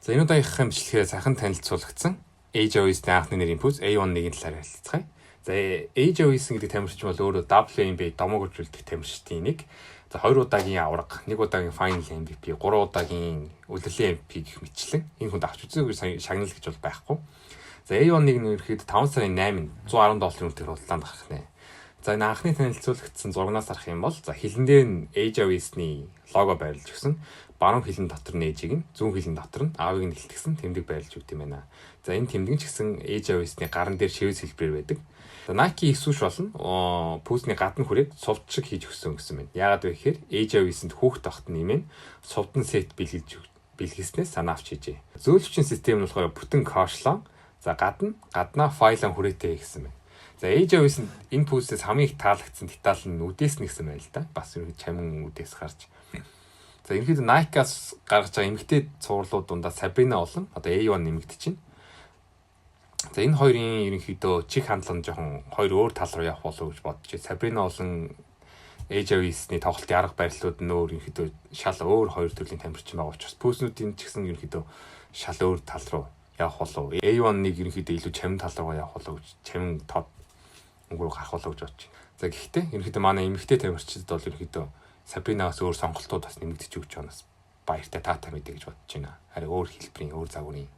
За, энэ удаагийнхаа бичлэгээр сайхан танилцуулагдсан A'ja Wilson-ийн анхны нэрийн пүүз A1-ийн талаар ярилцгаая. За, A'ja Wilson гэдэг тамирчин бол өөрөө WNBA домог үлдэх тамирчдын нэг. За, хоёр удаагийн аварга, нэг удаагийн Final MVP, гурван удаагийн улирлын MVP гэх мэтчлэн энэ хүнд авч үзээгүй шагнал гэж бол байхгүй. За, A1-ыг нь ерөөхдөө 5 сарын 8-нд 110 долларын үнэтэй худалдаанд гарах нэ. За, энэ анхны танилцуулагдсан зурагнаас харах юм бол, за, хилэн дээр нь A'ja Wilson-ы лого байрлаж өгсөн. Баруун хилэн дотор нь ээжийг нь, зүүн хилэн дотор нь аавыг нь илтгэсэн тэмдэг байрлаж өгд юм байна. За, энэ тэмдэг ч гэсэн A'ja Wilson-ы гаран дээр шивээс хэлбэрээр байдаг. За, Nike swoosh болон пүүзний гадна хүрээд сувд шиг хийж өгсөн гэсэн байна. Яагаад вэ гэхээр A'ja Wilson-д хүүхэд байхад нэмэн сувдан set бэлгэлж бэлгэснээс санаа авч хийжээ. Зөөлөвчийн систем нь болохоор бүтэн Cushlon. За, гадна гаднаа Phylon хүрээтэй гэсэн байна. За, A'ja Wilson энэ пүүзээс хамгийн их таалагдсан деталь нь үдээс нь гэсэн байна л да. Бас ерөнхийдөө чамин үдээс гарч. За, ерөнхийдөө Nike-аас гаргаж байгаа эмэгтэй цувралууд дундаа Sabrina болон одоо A1 нэмэгдэж байна. За, энэ хоёрын ерөнхийдөө чих хандлага нь жоохон хоёр өөр тал руу явах болов уу гэж бодож байна. Sabrina болон A'ja Wilson-ы тоглолтын арга барилууд нь өөр, ерөнхийдөө шал өөр хоёр төрлийн тамирчин байгаа учраас пүүснүүдийн ч гэсэн ерөнхийдөө шал өөр тал руу явах болов. A1-ыг ерөнхийдөө илүү чамин тал руу явах болов гэж, чамин тод өнгөрөө гарах болов гэж бодож байна. За, гэхдээ ерөнхийдөө манай эмэгтэй тамирчдад бол ерөнхийдөө Сабринаас өөр сонголтууд бас нэмэгдэж өгч байгаанаас баяртай, таатай мэдээ гэж бодож байна. Харин өөр хэлбэрийн, өөр загварын.